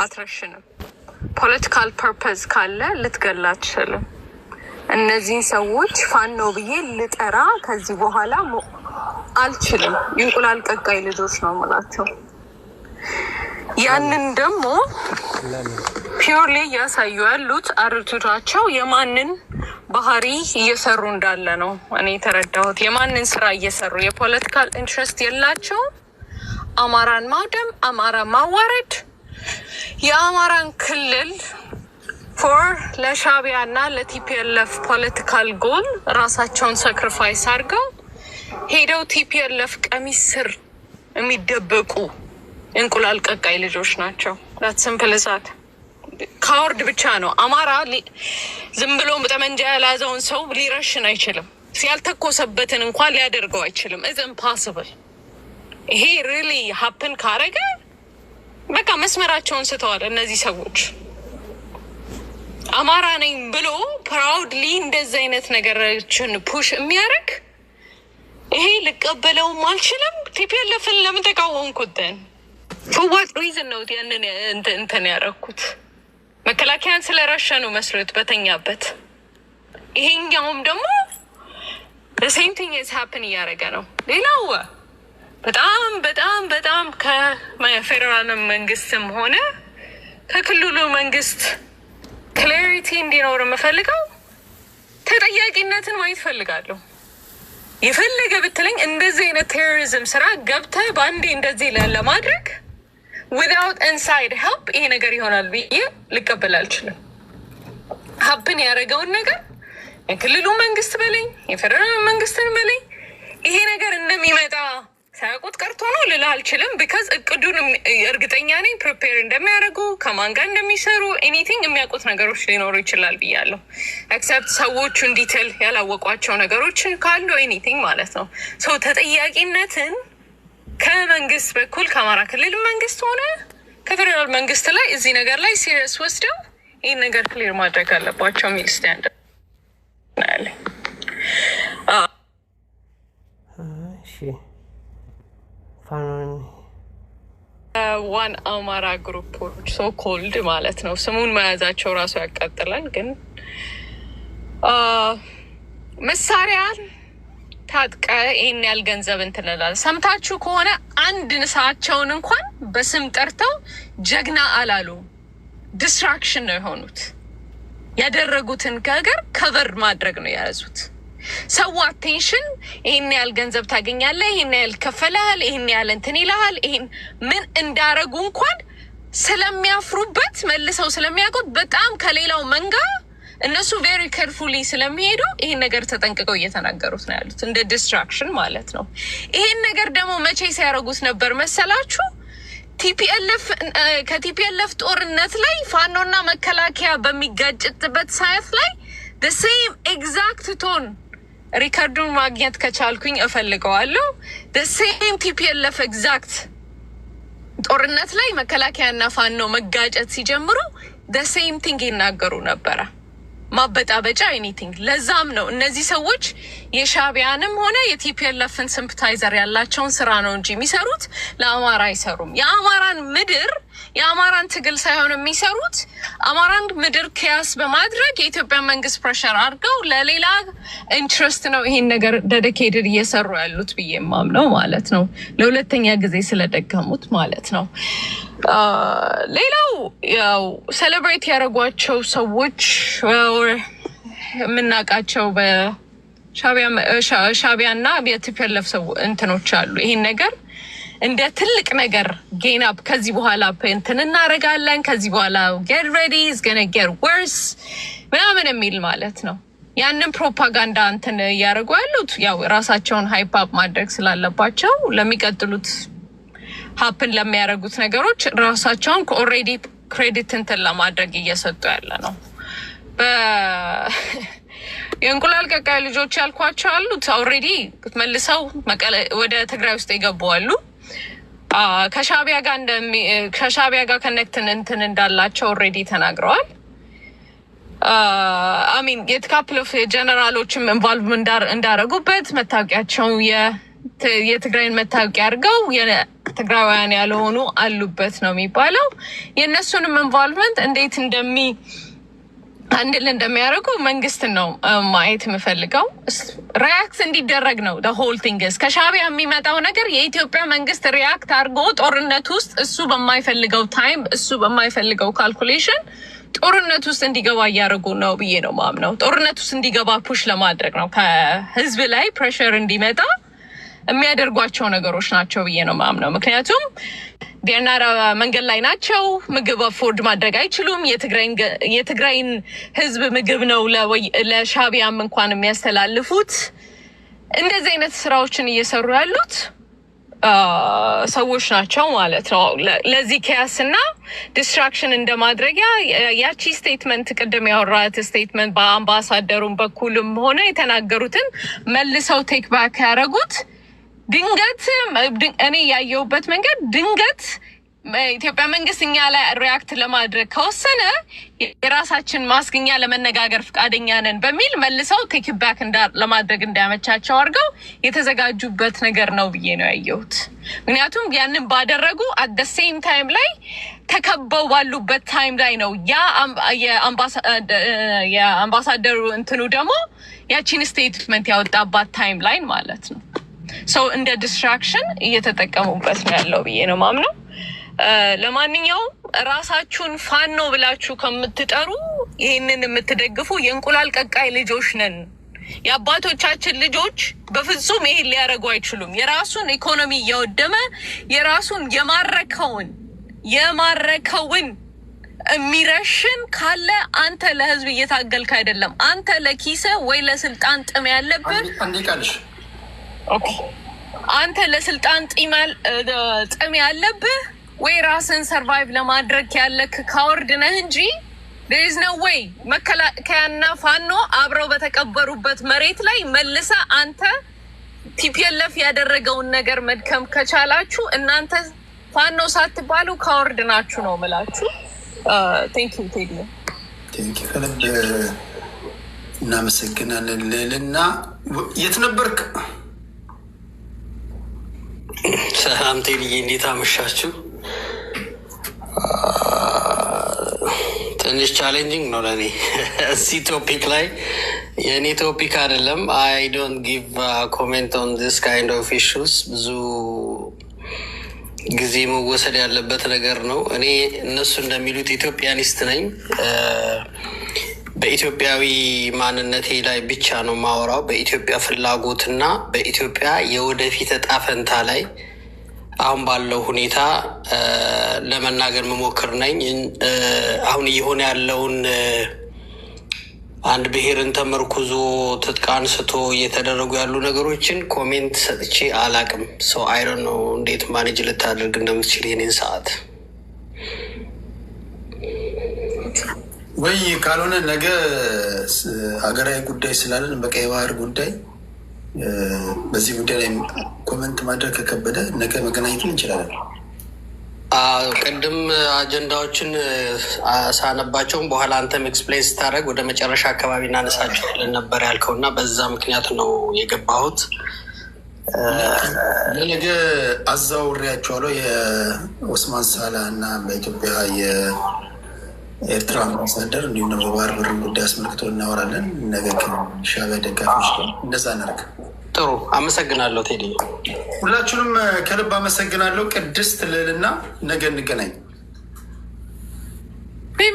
አትረሽንም። Political purpose ካለ ልትገላ አትችልም። እነዚህን ሰዎች ፋኖ ብዬ ልጠራ ከዚህ በኋላ አልችልም። የእንቁላል ቀቃይ ልጆች ነው የምላቸው። ያንን ደግሞ ለምን? Purely እያሳዩ ያሉት attitude ኣቸው የማንን ባህሪ እየሰሩ እንዳለ ነው እኔ የተረዳሁት። የማንን ስራ እየሰሩ፣ የ political interest የላቸውም። አማራን ማውደም፣ አማራን ማዋረድ፣ የአማራን ክልል for ለሻቢያ እና ለ TPLF political goal ራሳቸውን sacrifice አድርገው ሄደው TPLF ቀሚስ ስር የሚደበቁ እንቁላል ቀቃይ ልጆች ናቸው። Simple as that። Coward ብቻ ነው። አማራ ዝም ብሎ ጠመንጃ ያልያዘውን ሰው ሊረሽን አይችልም። ያልተኮሰበትን እንኳን ሊያደርገው አይችልም። It's impossible። ይሄ really happen ካረገ በቃ መስመራቸውን ስተዋል እነዚህ ሰዎች። አማራ ነኝ ብሎ proudly እንደዚህ አይነት ነገሮችን push የሚያደርግ ይሄ ልቀበለውም አልችልም። TPLF ን ለምን ተቃወምኩትን? For what reason ነው ያንን እንትን ያደረኩት? መከላከያን ስለረሸኑ መስሎት በተኛበት። ይሄኛውም ደግሞ same thing is happen እያደረገ ነው። ሌላው በጣም በጣም በጣም ከፌዴራል መንግስትም ሆነ ከክልሉ መንግስት clarity እንዲኖር የምፈልገው ተጠያቂነትን ማየት ፈልጋለሁ። የፈለገ ብትለኝ እንደዚህ አይነት terrorism ስራ ገብተህ በአንዴ እንደዚህ ለማድረግ without inside help ይሄ ነገር ይሆናል ብዬ ልቀበል አልችልም። Happen ያደረገውን ነገር የክልሉ መንግስት በለኝ፣ የፌደራል መንግስትን በለኝ፣ ይሄ ነገር እንደሚመጣ ሳያውቁት ቀርቶ ነው ልልህ አልችልም። Because እቅዱን እርግጠኛ ነኝ prepare እንደሚያደርጉ፣ ከማን ጋር እንደሚሰሩ anything የሚያውቁት ነገሮች ሊኖሩ ይችላል ብያለሁ። Except ሰዎቹን detail ያላወቋቸው ነገሮች ካሉ anything ማለት ነው። So ተጠያቂነትን ከመንግስት በኩል፣ ከአማራ ክልል መንግስት ሆነ ከፌዴራል መንግስት ላይ እዚህ ነገር ላይ serious ወስደው ይህን ነገር clear ማድረግ አለባቸው የሚል stand ያለኝ። እሺ፣ ፋኖን One አማራ group ኦች so called ማለት ነው። ስሙን መያዛቸው ራሱ ያቃጥላል። ግን መሳሪያ ታጥቀ ይህን ያህል ገንዘብ እንትን እላለሁ። ሰምታችሁ ከሆነ አንድ ንሳቸውን እንኳን በስም ጠርተው ጀግና አላሉ። Distraction ነው የሆኑት። ያደረጉትን ነገር cover ማድረግ ነው የያዙት። ሰው attention ይህን ያህል ገንዘብ ታገኛለህ፣ ይህን ያህል ከፈልሃል፣ ይህን ያህል እንትን ይልሃል። ይህን ምን እንዳረጉ እንኳን ስለሚያፍሩበት፣ መልሰው ስለሚያውቁት፣ በጣም ከሌላው መንጋ እነሱ very carefully ስለሚሄዱ ይህን ነገር ተጠንቅቀው እየተናገሩት ነው ያሉት፣ እንደ distraction ማለት ነው። ይሄን ነገር ደግሞ መቼ ሲያደርጉት ነበር መሰላችሁ? TPLF ከ TPLF ጦርነት ላይ ፋኖና መከላከያ በሚጋጭበት ሰዓት ላይ same exact tone፣ record ኡን ማግኘት ከቻልኩኝ እፈልገዋለሁ። Same TPLF exact ጦርነት ላይ መከላከያና ፋኖ መጋጨት ሲጀምሩ same thing ይናገሩ ነበረ። ማበጣበጫ anything። ለዛም ነው እነዚህ ሰዎች የሻቢያንም ሆነ የ TPLF ን sympathizer ያላቸውን ስራ ነው እንጂ የሚሰሩት ለአማራ አይሰሩም። የአማራን ምድር፣ የአማራን ትግል ሳይሆን የሚሰሩት አማራን ምድር chaos በማድረግ የኢትዮጵያ መንግስት pressure አድርገው ለሌላ interest ነው ይሄን ነገር dedicated እየሰሩ ያሉት ብዬ የማምነው ማለት ነው። ለሁለተኛ ጊዜ ስለደገሙት ማለት ነው። ሌላው ያው celebrate ያደረጓቸው ሰዎች የምናውቃቸው በሻቢያ እና የ TPLF ሰው እንትኖች አሉ። ይሄን ነገር እንደ ትልቅ ነገር gain up ከዚህ በኋላ እንትን እናደርጋለን፣ ከዚህ በኋላ get ready, it's gonna get worse ምናምን የሚል ማለት ነው። ያንን ፕሮፓጋንዳ እንትን እያደረጉ ያሉት ያው ራሳቸውን hype up ማድረግ ስላለባቸው፣ ለሚቀጥሉት happen ለሚያደርጉት ነገሮች ራሳቸውን already credit እንትን ለማድረግ እየሰጡ ያለ ነው። የእንቁላል ቀቃይ ልጆች ያልኳቸው አሉት already መልሰው ወደ ትግራይ ውስጥ የገቡ አሉ። ከሻቢያ ጋር connect እንትን እንዳላቸው already ተናግረዋል። I mean የ couple of ጀነራሎችም involve እንዳረጉበት፣ መታወቂያቸው የትግራይን መታወቂያ አድርገው ትግራውያን ያልሆኑ አሉበት ነው የሚባለው። የእነሱንም involvement እንዴት handle እንደሚያደርጉ መንግስትን ነው ማየት የምፈልገው። React እንዲደረግ ነው whole thing is። ከሻዕቢያ የሚመጣው ነገር የኢትዮጵያ መንግስት react አድርጎ ጦርነት ውስጥ እሱ በማይፈልገው time፣ እሱ በማይፈልገው calculation ጦርነት ውስጥ እንዲገባ እያደረጉ ነው ብዬ ነው ማምነው። ጦርነት ውስጥ እንዲገባ push ለማድረግ ነው፣ ከህዝብ ላይ pressure እንዲመጣ የሚያደርጓቸው ነገሮች ናቸው ብዬ ነው ማምነው። ምክንያቱም ዲያናራ መንገድ ላይ ናቸው። ምግብ afford ማድረግ አይችሉም። የትግራይን ህዝብ ምግብ ነው ለሻዕቢያም እንኳን የሚያስተላልፉት። እንደዚህ አይነት ስራዎችን እየሰሩ ያሉት ሰዎች ናቸው ማለት ነው። ለዚህ chaos እና distraction እንደማድረጊያ ያቺ statement፣ ቅድም ያወራት statement፣ በአምባሳደሩም በኩልም ሆነ የተናገሩትን መልሰው take back ያደረጉት ድንገት እኔ ያየሁበት መንገድ ድንገት ኢትዮጵያ መንግስት እኛ ላይ react ለማድረግ ከወሰነ የራሳችን ማስክ እኛ ለመነጋገር ፈቃደኛ ነን በሚል መልሰው take back ለማድረግ እንዲያመቻቸው አድርገው የተዘጋጁበት ነገር ነው ብዬ ነው ያየሁት። ምክንያቱም ያንን ባደረጉ at the same time ላይ ተከበው ባሉበት time ላይ ነው ያ የአምባሳደሩ እንትኑ ደግሞ ያቺን statement ያወጣባት time ላይ ማለት ነው። So እንደ distraction እየተጠቀሙበት ነው ያለው ብዬ ነው ማምነው። ለማንኛውም ራሳችሁን ፋኖ ብላችሁ ከምትጠሩ ይህንን የምትደግፉ የእንቁላል ቀቃይ ልጆች ነን። የአባቶቻችን ልጆች በፍጹም ይሄን ሊያደርጉ አይችሉም። የራሱን ኢኮኖሚ እያወደመ የራሱን የማረከውን የሚረሽን ካለ አንተ ለህዝብ እየታገልክ አይደለም። አንተ ለኪስህ ወይ ለስልጣን ጥም ያለብህ አንዴ ቃልሽ Okay። አንተ ለስልጣን ጥም ያለብህ ወይ ራስን survive ለማድረግ ያለክ coward ነህ እንጂ there is no way መከላከያና ፋኖ አብረው በተቀበሩበት መሬት ላይ መልሰ አንተ TPLF ያደረገውን ነገር መድከም ከቻላችሁ እናንተ ፋኖ ሳትባሉ coward ናችሁ ነው ምላችሁ። Thank you ቴዲ። Thank you፣ ከልብ እናመሰግናለን። ልዕልና፣ የት ነበርክ? ሰላም ቴዲዬ፣ እንዴት አመሻችሁ? ትንሽ challenging ነው ለእኔ እዚህ topic ላይ፣ የእኔ topic አይደለም። I don't give comment on this kind of issues። ብዙ ጊዜ መወሰድ ያለበት ነገር ነው። እኔ እነሱ እንደሚሉት Ethiopianist ነኝ። በኢትዮጵያዊ ማንነቴ ላይ ብቻ ነው ማወራው። በኢትዮጵያ ፍላጎትና በኢትዮጵያ የወደፊት እጣ ፈንታ ላይ አሁን ባለው ሁኔታ ለመናገር መሞክር ነኝ። አሁን እየሆነ ያለውን አንድ ብሔርን ተመርኩዞ ትጥቅ አንስቶ እየተደረጉ ያሉ ነገሮችን comment ሰጥቼ አላቅም። So I don't know እንዴት manage ልታደርግ እንደምትችል የኔን ሰዓት። ወይ ካልሆነ ነገ ሀገራዊ ጉዳይ ስላለን በቀይ ባህር ጉዳይ በዚህ ጉዳይ ላይ comment ማድረግ ከከበደ ነገ መገናኘቱን እንችላለን። ቅድም አጀንዳዎችን ሳነባቸውም በኋላ አንተም explain ስታደርግ ወደ መጨረሻ አካባቢ እናነሳቸዋለን ነበር ያልከው እና በዛ ምክንያት ነው የገባሁት። ለነገ አዛውሬያቸዋለሁ። የኦስማን ሳላ እና በኢትዮጵያ የኤርትራ አምባሳደር እንዲሁም ደግሞ የባህር በር ጉዳይ አስመልክቶ እናወራለን። ነገ ከሻዕቢያ ደጋፊዎች ጋር እንደዛ እናደርግ። ጥሩ፣ አመሰግናለሁ ቴዲ። ሁላችሁንም ከልብ አመሰግናለሁ። ቅድስት፣ ልዕልና፣ ነገ እንገናኝ።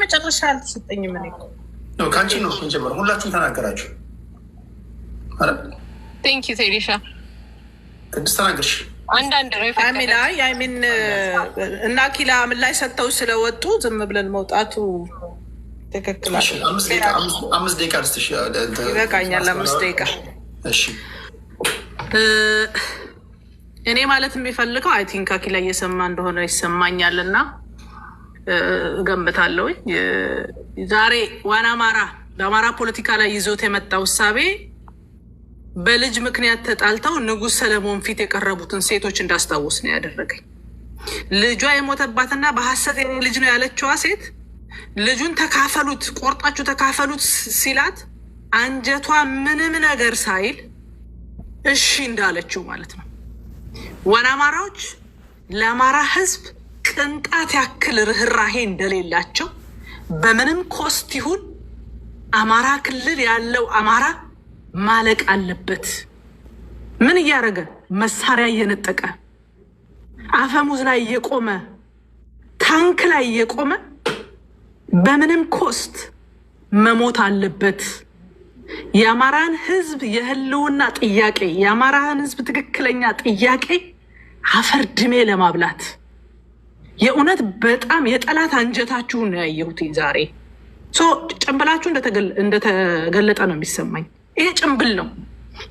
መጨረሻ አልተሰጠኝም። እኔ ከአንቺ ነው ጀመረ። ሁላችሁም ተናገራችሁ። Thank you ቴዲሻ። ቅድስት ተናገርሽ። አንዳንድ ነው። I mean፣ I mean እና ኪላ ምላሽ ሰጥተው ስለወጡ ዝም ብለን መውጣቱ ትክክል። 5 ደቂቃ ልስጥሽ። ይበቃኛል። 5 ደቂቃ። እሺ። እኔ ማለት የሚፈልገው I think አኪላ እየሰማ እንደሆነ ይሰማኛል እና እገምታለሁኝ። ዛሬ ዋና አማራ በአማራ ፖለቲካ ላይ ይዞት የመጣው እሳቤ በልጅ ምክንያት ተጣልተው ንጉሥ ሰለሞን ፊት የቀረቡትን ሴቶች እንዳስታውስ ነው ያደረገኝ። ልጇ የሞተባትና በሀሰት የኔ ልጅ ነው ያለችዋ ሴት ልጁን ተካፈሉት፣ ቆርጣችሁ ተካፈሉት ሲላት አንጀቷ ምንም ነገር ሳይል እሺ እንዳለችው ማለት ነው። One አማራዎች ለአማራ ሕዝብ ቅንጣት ያክል ርኅራሄ እንደሌላቸው፣ በምንም cost ይሁን አማራ ክልል ያለው አማራ ማለቅ አለበት። ምን እያደረገ? መሳሪያ እየነጠቀ፣ አፈሙዝ ላይ እየቆመ፣ ታንክ ላይ እየቆመ በምንም cost መሞት አለበት። የአማራን ህዝብ የህልውና ጥያቄ፣ የአማራን ህዝብ ትክክለኛ ጥያቄ አፈር ድሜ ለማብላት የእውነት በጣም የጠላት አንጀታችሁን ነው ያየሁት ዛሬ። So ጭንብላችሁ እንደተገለጠ ነው የሚሰማኝ። ይሄ ጭንብል ነው፣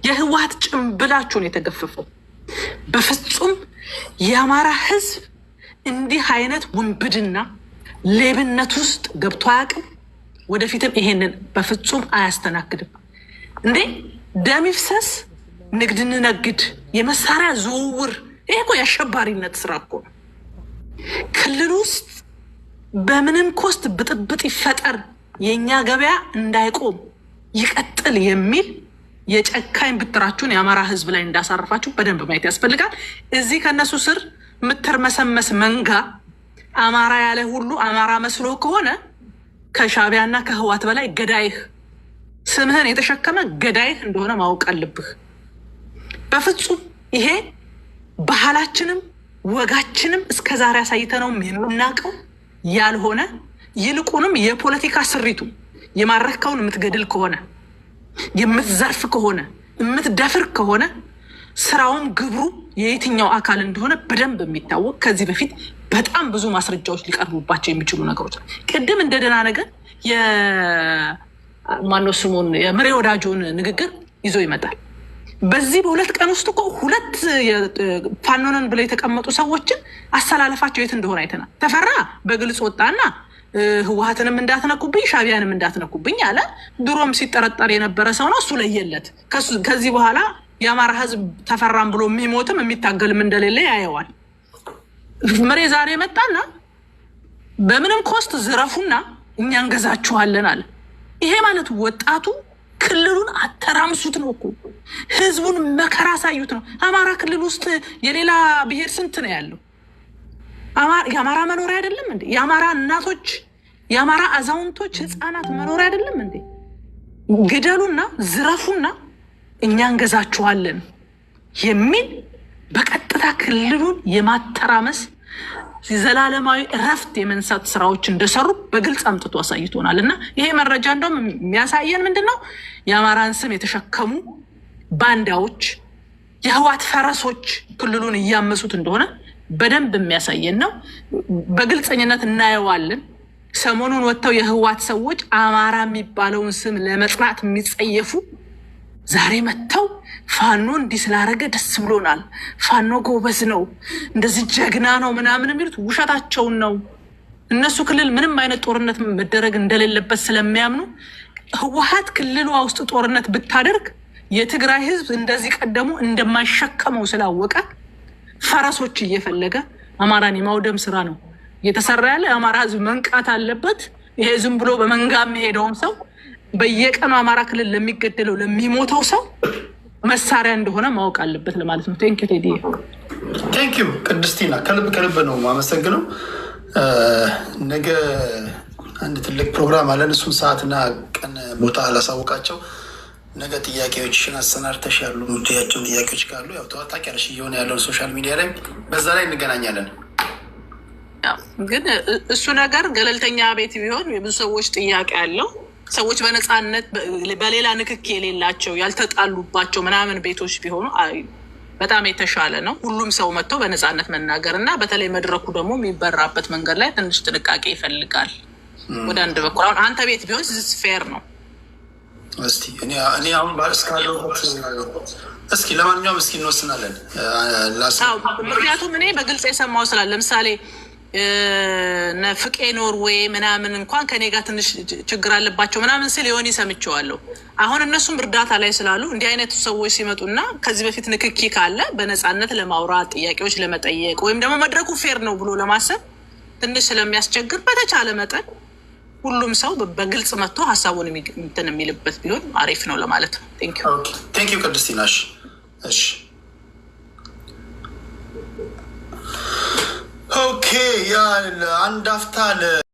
የህወሓት ጭንብላችሁን የተገፈፈው። በፍጹም የአማራ ህዝብ እንዲህ አይነት ውንብድና፣ ሌብነት ውስጥ ገብቶ አያውቅም። ወደፊትም ይሄንን በፍጹም አያስተናግድም። እንዴ፣ ደም ይፍሰስ፣ ንግድ እንነግድ፣ የመሳሪያ ዝውውር፣ ይሄ እኮ የአሸባሪነት ስራ እኮ ነው። ክልል ውስጥ በምንም cost ብጥብጥ ይፈጠር፣ የእኛ ገበያ እንዳይቆም ይቀጥል የሚል የጨካኝ ብትራችሁን የአማራ ህዝብ ላይ እንዳሳረፋችሁ በደንብ ማየት ያስፈልጋል። እዚህ ከእነሱ ስር የምትርመሰመስ መንጋ፣ አማራ ያለ ሁሉ አማራ መስሎ ከሆነ ከሻዕቢያና ከህወሓት በላይ ገዳይህ፣ ስምህን የተሸከመ ገዳይህ እንደሆነ ማወቅ አለብህ። በፍጹም ይሄ ባህላችንም ወጋችንም እስከ ዛሬ አሳይተነውም የምናውቀው ያልሆነ፣ ይልቁንም የፖለቲካ ስሪቱ የማረከውን የምትገድል ከሆነ፣ የምትዘርፍ ከሆነ፣ የምትደፍር ከሆነ ስራውም ግብሩ የየትኛው አካል እንደሆነ በደንብ የሚታወቅ፣ ከዚህ በፊት በጣም ብዙ ማስረጃዎች ሊቀርቡባቸው የሚችሉ ነገሮች ነው። ቅድም እንደ ደህና ነገር የማነው ስሙን የምሬ ወዳጆን ንግግር ይዞ ይመጣል። በዚህ በ2 ቀን ውስጥ እኮ ሁለት ፋኖነን ብለው የተቀመጡ ሰዎችን አሰላለፋቸው የት እንደሆነ አይተናል። ተፈራ በግልጽ ወጣና ህወሀትንም እንዳትነኩብኝ፣ ሻቢያንም እንዳትነኩብኝ አለ። ድሮም ሲጠረጠር የነበረ ሰው ነው። እሱ ለየለት። ከዚህ በኋላ የአማራ ህዝብ ተፈራም ብሎ የሚሞትም የሚታገልም እንደሌለ ያየዋል። ምሬ ዛሬ መጣና በምንም cost ዝረፉና እኛ እንገዛችኋለን አለ። ይሄ ማለት ወጣቱ ክልሉን አተራምሱት ነው እኮ፣ ህዝቡን መከራ አሳዩት ነው። አማራ ክልል ውስጥ የሌላ ብሔር ስንት ነው ያለው? የአማራ መኖሪያ አይደለም እንዴ? የአማራ እናቶች፣ የአማራ አዛውንቶች፣ ህፃናት መኖሪያ አይደለም እንዴ? ግደሉና ዝረፉና እኛ እንገዛችኋለን የሚል በቀጥታ ክልሉን የማተራመስ፣ ዘላለማዊ እረፍት የመንሳት ስራዎች እንደሰሩ በግልጽ አምጥቶ አሳይቶናል። እና ይሄ መረጃ እንደውም የሚያሳየን ምንድን ነው? የአማራን ስም የተሸከሙ ባንዳዎች፣ የህወሓት ፈረሶች ክልሉን እያመሱት እንደሆነ በደንብ የሚያሳየን ነው። በግልፀኝነት እናየዋለን። ሰሞኑን ወጥተው የህወሓት ሰዎች አማራ የሚባለውን ስም ለመጥራት የሚጸየፉ ዛሬ መጥተው ፋኖ እንዲህ ስላደረገ ደስ ብሎናል፣ ፋኖ ጎበዝ ነው፣ እንደዚህ ጀግና ነው ምናምን የሚሉት ውሸታቸውን ነው። እነሱ ክልል ምንም አይነት ጦርነት መደረግ እንደሌለበት ስለሚያምኑ፣ ህወሓት ክልሏ ውስጥ ጦርነት ብታደርግ የትግራይ ህዝብ እንደዚህ ቀደሙ እንደማይሸከመው ስላወቀ ፈረሶች እየፈለገ አማራን የማውደም ስራ ነው እየተሰራ ያለ። የአማራ ህዝብ መንቃት አለበት። ይሄ ዝም ብሎ በመንጋ የሚሄደውም ሰው በየቀኑ አማራ ክልል ለሚገደለው፣ ለሚሞተው ሰው መሳሪያ እንደሆነ ማወቅ አለበት ለማለት ነው። Thank you ቴዲ። Thank you ቅድስቲና፣ ከልብ ከልብ ነው የማመሰግነው። ነገ አንድ ትልቅ ፕሮግራም አለን። እሱን ሰዓትና ቀን ቦታ አላሳውቃቸው። ነገ ጥያቄዎችሽን አሰናድተሽ ያሉ የምትያቸውን ጥያቄዎች ካሉ፣ ያው ታውቂያለሽ እየሆነ ያለውን social media ላይ፣ በዛ ላይ እንገናኛለን። ግን እሱ ነገር ገለልተኛ ቤት ቢሆን የብዙ ሰዎች ጥያቄ አለው። ሰዎች በነፃነት በሌላ ንክኪ የሌላቸው፣ ያልተጣሉባቸው ምናምን ቤቶች ቢሆኑ በጣም የተሻለ ነው። ሁሉም ሰው መጥቶ በነፃነት መናገር እና በተለይ መድረኩ ደግሞ የሚበራበት መንገድ ላይ ትንሽ ጥንቃቄ ይፈልጋል። ወደ አንድ በኩል አሁን አንተ ቤት ቢሆን fair ነው። እስቲ እኔ አሁን እስካለሁበት እስኪ ለማንኛውም እስኪ እንወስናለን። ምክንያቱም እኔ በግልጽ የሰማው ስላለ፣ ለምሳሌ እነ ፍቄ ኖርዌይ ምናምን እንኳን ከኔ ጋር ትንሽ ችግር አለባቸው ምናምን ስል የሆነ ሰምቼዋለሁ። አሁን እነሱም እርዳታ ላይ ስላሉ እንዲህ አይነቱ ሰዎች ሲመጡና ከዚህ በፊት ንክኪ ካለ በነፃነት ለማውራት፣ ጥያቄዎች ለመጠየቅ ወይም ደግሞ መድረኩ fair ነው ብሎ ለማሰብ ትንሽ ስለሚያስቸግር በተቻለ መጠን ሁሉም ሰው በግልጽ መጥቶ ሀሳቡን እንትን የሚልበት ቢሆን አሪፍ ነው ለማለት ነው። Thank you ቅድስቲናሽ። እሺ። Okay፣ ያ አንድ አፍታ።